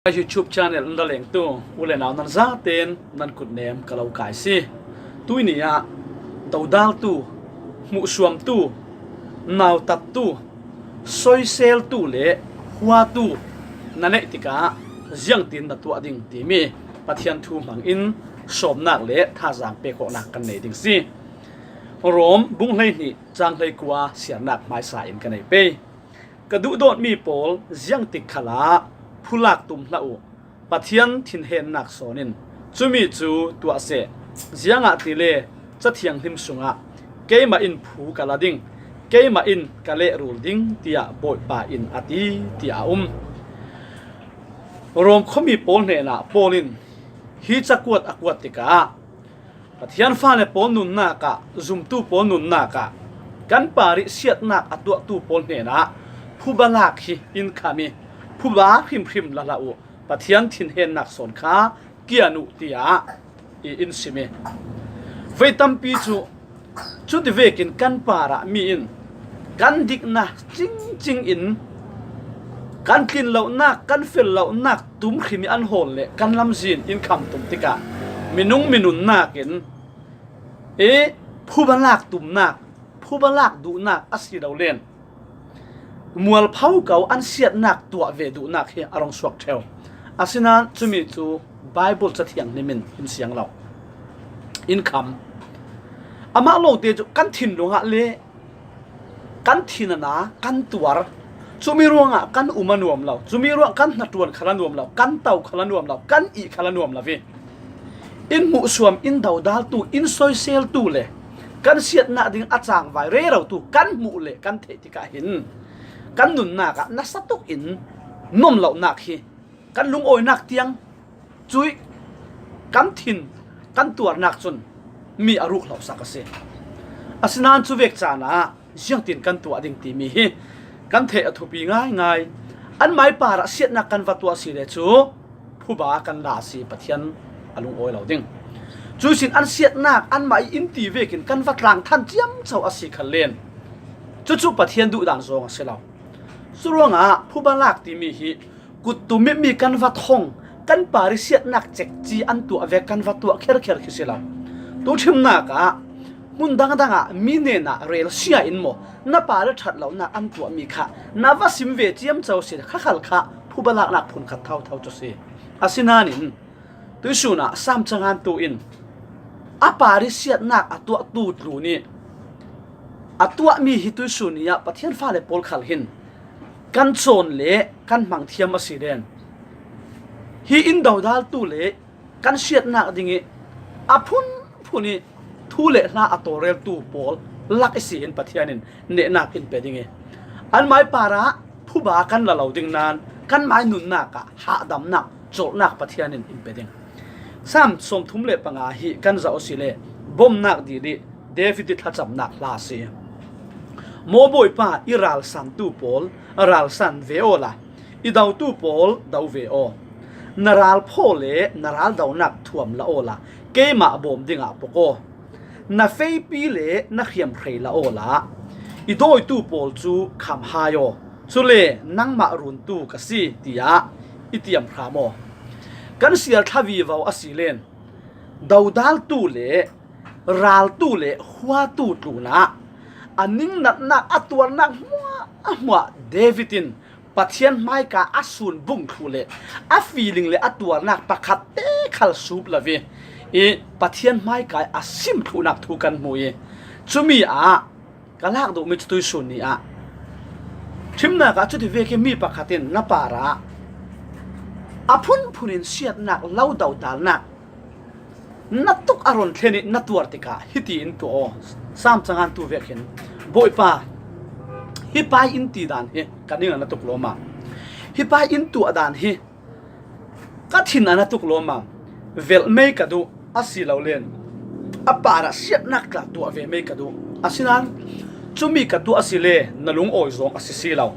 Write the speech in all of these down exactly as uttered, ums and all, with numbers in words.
Ka YouTube channel na lengtu u le nau nan zaten nan kutnem ka lo kai si. Tui ni ah dodaltu, hmuhsuamtu, nautattu, soiseltu le huatu na neih tikah ziangtin na tuah ding timi Pathian thu hmangin sawmnak le thazang pekawhnak kan nei ding si. Rom bung hleihnih cang hleikua siarnak hmaisa in ka nei pei. Ka duhdawtmi pawl, ziangtik khalah phulak tum hlah uh. Pathian thinhennak sawn in cumi cu tuah seh. Ziangahtile Cathianghlim sungah keimah in phu ka la ding, keimah in ka lehrul ding, tiah Bawipa in a ti, tiah a um. Rom khuami pawl hnenah Paul in hi cakuat a kuat tikah Pathian fale pawl nunnak ah, zumtu pawl nunnak ah kan parih siatnak a tuahtu pawl hnenah phuba lak hi in kham i phuba hrimhrim la hlah uh. Pathian thinhennak sawn kha kian uh, tiah i in sim i vei tampi cu cuti vekin kan parah mi in kan diknak cingcing in kan tlin lonak, kan fel lonak tum hrim i an hawl le kan lamzin in kham tum tikah minung minunnak in i phuba lak tumnak, phuba lak duhnak a si lo len mualpho ko an siatnak tuah ve duhnak hi a rung suak ṭheu. Asinain cumi cu Baibal Cathianghlim in in siang lo, in kham. Amah lawngte cu kan thinlung ah le kan thin a na kan tuar. Cumi ruangah kan um a nuam lo, cumi ruangah kan hnaṭuan khal a nuam lo, kan to khal a nuam lo, kan ih khal a nuam lo i in hmuhsuam, in dodaltu, in soiseltu le kan siatnak ding a cangvai rerotu kan hmuh le kan theih tikah hin kan nunnak ah nasa tuk in nuam lonak hi kan lungawinak tiang cuih kan thin, kan tuarnak cun mi a ruk hlauhsak a si. Asinain cu vek caan ah ziangtin kan tuah ding timi hi kan theih a thupi ngaingai. Anmai parah siatnak kan va tuah si le cu phuba kan la a si, Pathian a lungawi lo ding. Cuih sin an siatnak anmah i in ti vekin kan va tlang than ciamco a si khal len cucu Pathian duhdan zong a si lo. Curuangah phuba lak timi hi kut tum mimi kan va thong, kan parih siatnak cekci an tuah vek kan va tuah kherkher khi si lo. Tu ṭhimnak ah hmun dangdang ah mi hnenah relsia in maw, na parih ṭhat lonak an tuahmi kha na va sim ve ciamco si, khakhal kha phuba laknak phun khat thotho cu si. Asinain tuihsun ah Sam cangantu in a parih siatnak a tuahtu tlu nih a tuahmi hi tuihsun ni ah Pathian fale pawl khal hin kan cawn le kan hmang thiam a si len hi in dodaltu le kan siatnak ding i a phunphun i thu le hla a tawlreltu pawl lak i si hin Pathian in nehnak in pe ding i anmai parah phuba kan la lo ding nain kanmai nunnak ah hahdamnak, cawlhnak Pathian in in pe ding. Sam sawmthum le panga hi kan zoh a si le bomnak dil i David i thlacamnak hla a si. Maw Bawipa, i ralsantu pawl ralsan ve awla i dotu pawl do ve aw. Na ralphaw le na raldonak thuam la awla keimah bawm dingah pok aw. Na feipi le na hriamhrei la awla i dawitu pawl cu kham hai aw. Cule nangmah runtu ka si, tiah i tiam hram aw. Kan sialtha vivo a si len dodaltu le raltu le huatu tlunah a ningnatnak, a tuarnak hmuahhmuah David in Pathian hmaika a sun bung thluh le a feeling le a tuarnak pakhat te khal sup lo i, i Pathian hmaika a sim thluhnak thu kan hmu i, cumi ah ka lak duhmi cu tuihsun ni ah ṭhimnak ah cuti vekin mi pakhat in na parah a phunphun in siatnak, lo dodalnak na tuk a run thlen i na tuar tikah hiti in tuah aw. Sam cangantu vek hin, Bawipa, hi pai in ti dan hi ka ning a na tuk lawm a, hi pai in tuah dan hi ka thin a na tuk lawm a, velh mei ka duh a si lo len a parah siatnak tla tuah ve mei ka duh. Asinain cumi ka tuah a si le na lungawi zong a si si lo.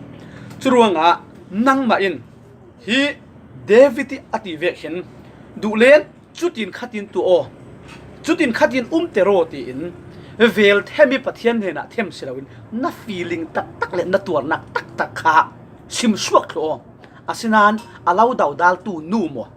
Curuangah nangmah in hi David i a ti vek hin duh len cutin khatin tuah aw, cutin khatin umter aw, tiin vel them i Pathian hnenah them si loin na feeling taktak le na tuarnak taktak kha simsuak thluh aw. Asinain a lo dodaltu nu maw,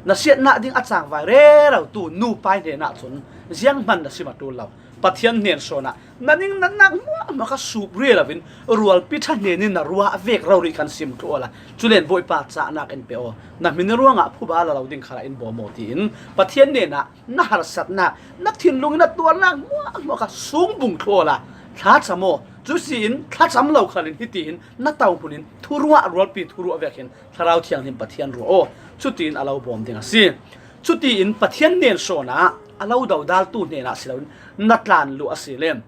na siatna ding a cangvai rerautu nupa hnenah cun zianghman na sim a ṭul lo. Pathian hnen sawnah na ning natnak hmuahhmuah kha sup rih loin rualpi ṭha hnenin na ruah vek rori khan sim thluh awla, culen Bawipa cahnak in pe aw. Na hmin ruangah phuba la lo ding khalah in bawm aw, tiin Pathian hnenah na harsatnak, na thinlung in na tuarnak hmuahhmuah kha sungbung thluh awla thlacam aw. Cusiin thlacam lo khalin hitiin na tohmun in thuruah, rualpi thuruah vek hin Thlarau Thianghlim Pathian ruah aw. Cutiin a lo bawm ding a si. Cutiin Pathian hnen sawnah a lo dodaltu hnenah si loin na tlan luh a si len,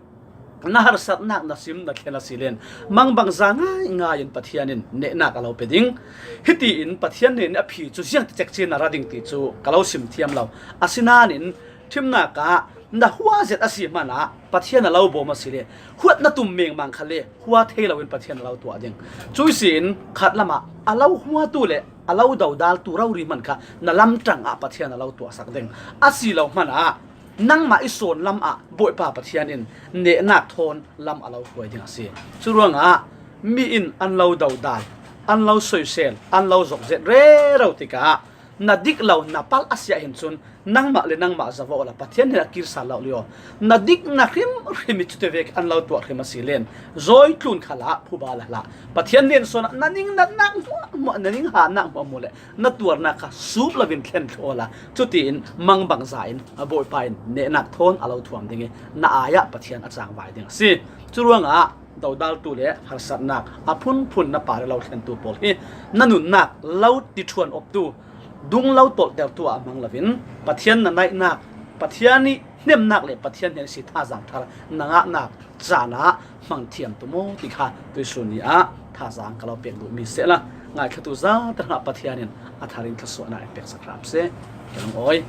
na harsatnak na sim na thlen a si len, mangbangza ngaingai in Pathian in nehnak a lo pe ding. Hitiin Pathian hnen a phi cu ziangticek cin a ra ding ti cu ka lo sim thiam lo. Asinain ṭhimnak ah na hua zet a si hmanah Pathian a lo bawm a si le, huat na tum mengmang kha le hua thei loin Pathian a lo tuah ding. Cuisiin khat lamah a lo huatu le a lo dodaltu rori hman kha na lamṭang ah Pathian a lo tuahsak ding. A si lo hmanah nangmah i sawn lamah Bawipa Pathian in nehnak thawn lam a lo hruai ding a si. Curuangah mi in an lo dodal, an lo soisel, an lo zokzet rero tikah na dik lo na palh a si ah hin cun nangmah le nangmah za va awla Pathian hnen a kir sal lo liaw. Na dik na hrimhrim i cute vek an lo tuah hrim a si len, zawi tlun khalah phuba la hlah. Pathian hnen sawnah na ning natnak hmuahhmuah, na ning hatnak hmuahhmuah le na tuarnak kha sup loin thlen thluh awla, cutiin mangbangza in a Bawipa in nehnak thawn a lo thuam ding i na ai ah Pathian a cangvai ding a si. Curuangah dodaltu le harsatnak a phunphun na pale lo thlentu pawl hi na nunnak lo tiṭhuan optu, dung lo tolhtertu ah hmang loin Pathian na naihnak, Pathian i hnemnak le Pathian hnen si thazaang thar na ngahnak caan ah hmang thiam tum aw ti kha tuisun ni ah thazaang ka lo pek duhmi sehla, ngaihthlatu zate hrangah Pathian in a thar in thluasuahnak in peksak hram seh. Ka lungawi.